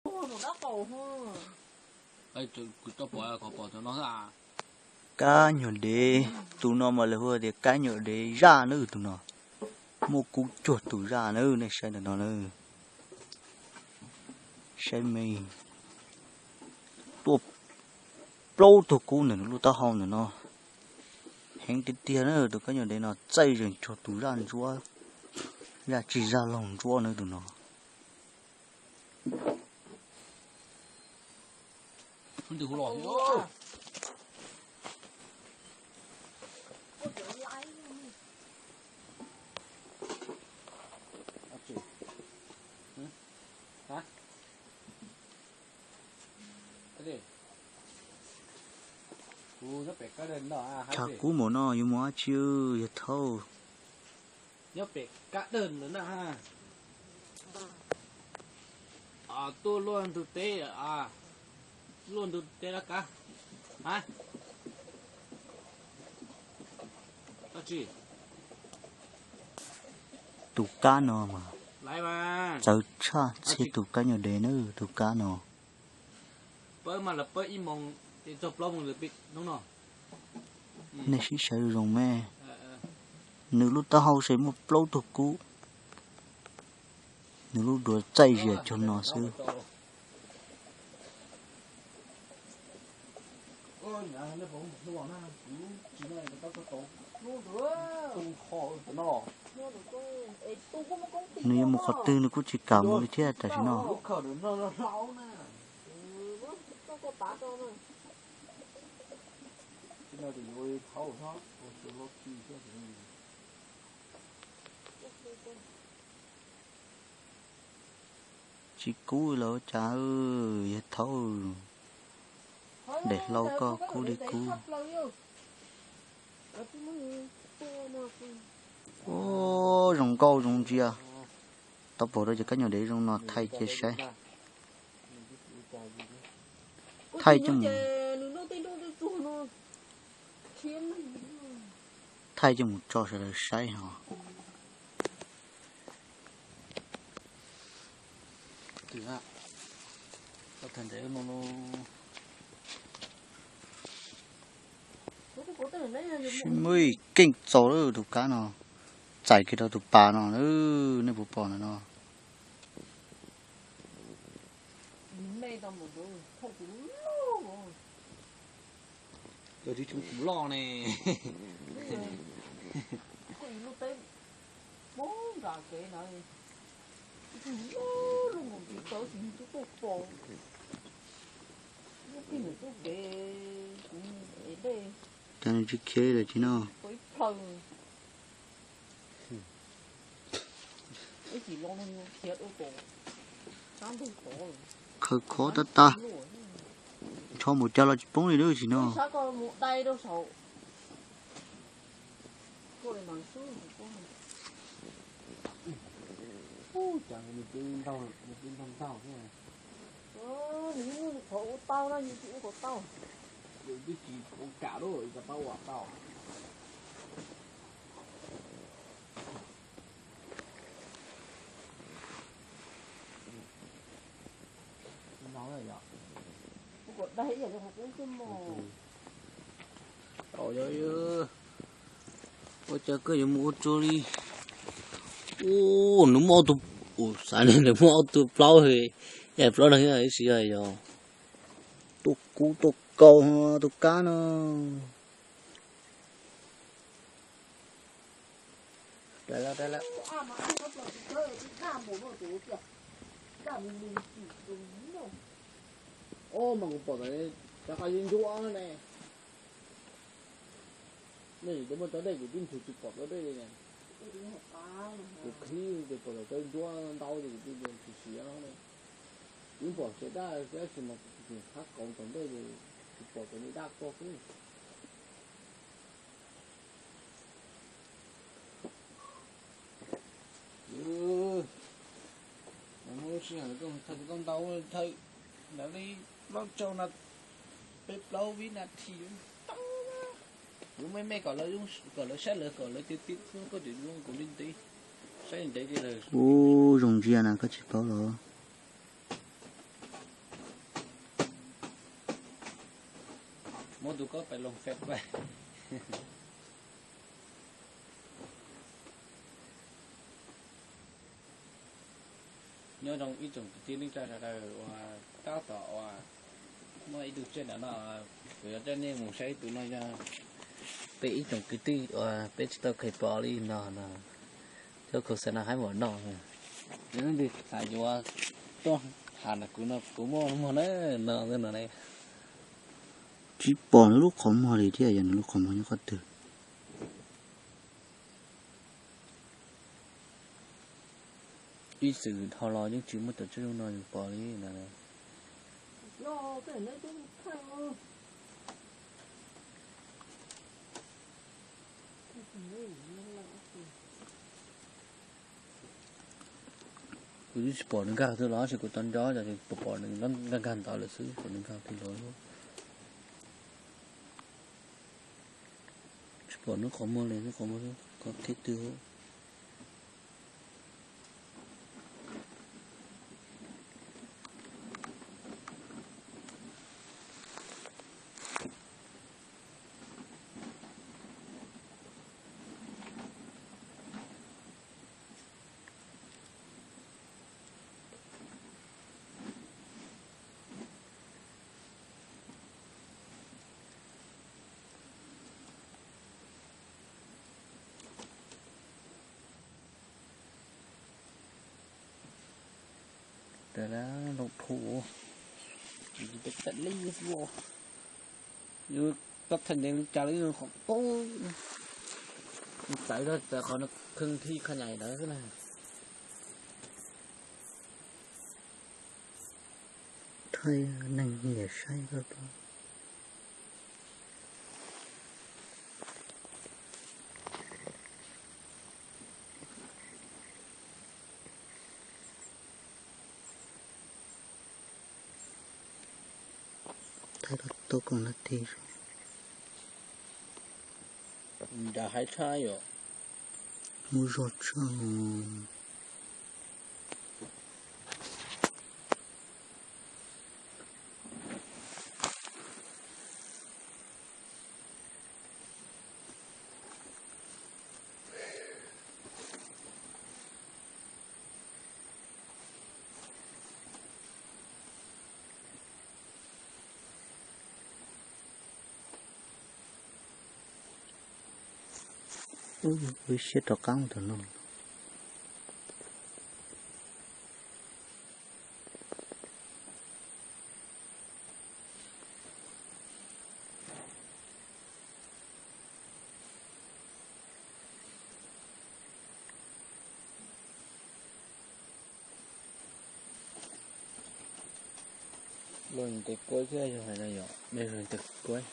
Kab nyuag dev, tus no mas lawv hu tias kab nyuag dev zaj na tus no. Muaj kub cuag tus zaj na, nej saib ntawm no na. Saib me, tuaj plaub tug kub ntawm nws lub taub hau ntawm no. Heev tiag tiag na, tus kab nyuag dev no txaij zeeg cuag tus zaj ntsuab, zaj tsis zaj laug ntsuab na tus no. Tshav kub npaum no yuav mus dab tsi, yawg thaub? Nyob pem kab dawb no na. Tuaj luaj ntug teb, luaj ntug teb laj kab. Dab tsi? Tus kab no mas txawv tshaj txhia tus kab nyuag dev na, tus kab no. Pawb mas lawv pawb ib moos ces txog plaub moos lawv pib hnub no. Nej sib sawv zoo me. Nws lub taub hau ces muaj plaub tug kub. Nws lub duav txaij zias cuag no xwb. Nws yuav mus qhov twg nws kuj tsis kam mus li thiab tam sim no. Tsis kub los ua cas, yawg thaub, daim hlau koj kub li kub. Ub, zoo nkauj zoo ntsia. Tau pom rau cov kab nyuag dev zoo no thaij cia saib. Thaij coj mus, thaij coj mus tso sawv daws saib ho. Sib muj keej txaus lawm tus kab no, txais kiag rau tus pas no, nej puas pom ntawm no. Loj ne. Cas nws tsis khiav lawm tsis no. Khaws khov tag tag. Ntsho mus cog los tsis poob li lawm tsis no. Ua cas koj yuav mus ua tsuag li? Ub, nws muaj ob tug, ub, xav nws muaj ob tug plaub, yog plaub no ib sim yog tuaj kub tuaj kaus tus kab no. Ub, mas kuv pom tom cov qab zib ntsuab ne. Nej cov muaj cov dej kuv twb nrhiav tsis pom cov dej li ne. Kuv qhib ces pom tom cov ntsuab ntau ces kuv twb nrhiav siav no ne. Kuv pom siav daj tab sis mas kuv tseem qhab kaus tom ntej ces tsis pom cov me daj koj xwb. Muaj lub sij hawm koj thawj tsis tau ntau, thawj ntawd li plaub caug no, peb plaub vib nas this tau. Yuav me me kom lawv, kom lawv saib lawv kom lawv tias tib koj tis zoo kuv li ntev, saib ntev li lawm. Ub, zoo ntsia na koj tsis paub los. Muab tus koj pais loos fem pab. Nyob zoo ib tsoom kwv tij neej tsa sawv daws uas tab tom uas muaj ib tug tsiaj ntawm no, kuv yuav coj nej mus saib tus no yog peb ib tsoom kwv tij uas peb tsis tau kheev pom li no no. Cov khauv xav no haib npaum no, yog leej twg xav yuav tuaj tham ntawm kuv no kuv muaj muag na, no no ne. Tsis pom nws lub qhov muag li thiab, yog nws lub qhov muag nyob qhov twg. Ib txwm dhau los yeej tsis muaj cov tsiaj zoo no yus pom li na. Kuv twb tsis pom nws nkag twg los, tab sis kuv tau nco ces pom pom nws nkag nkag ntawd lawm xwb, pom nws nkag twg los. Tsis pom nws qhov muag li, nws qhov muag qhov thib twg. Loo thu, peb tawm li xwb, yus tau theem nees li cas li qhov qub, txawv txawv qhov no khwv thi qha nyais ntawd xwb na. Thaij neeg nyiam saib koj. Thaij rau tau koom na ti. Nrad haib tshaj yom. Muaj zog tshaj. Ub, siab rov qab mus tom no. Luag tes kuab thiab yog hais no yom, luag tes kuab.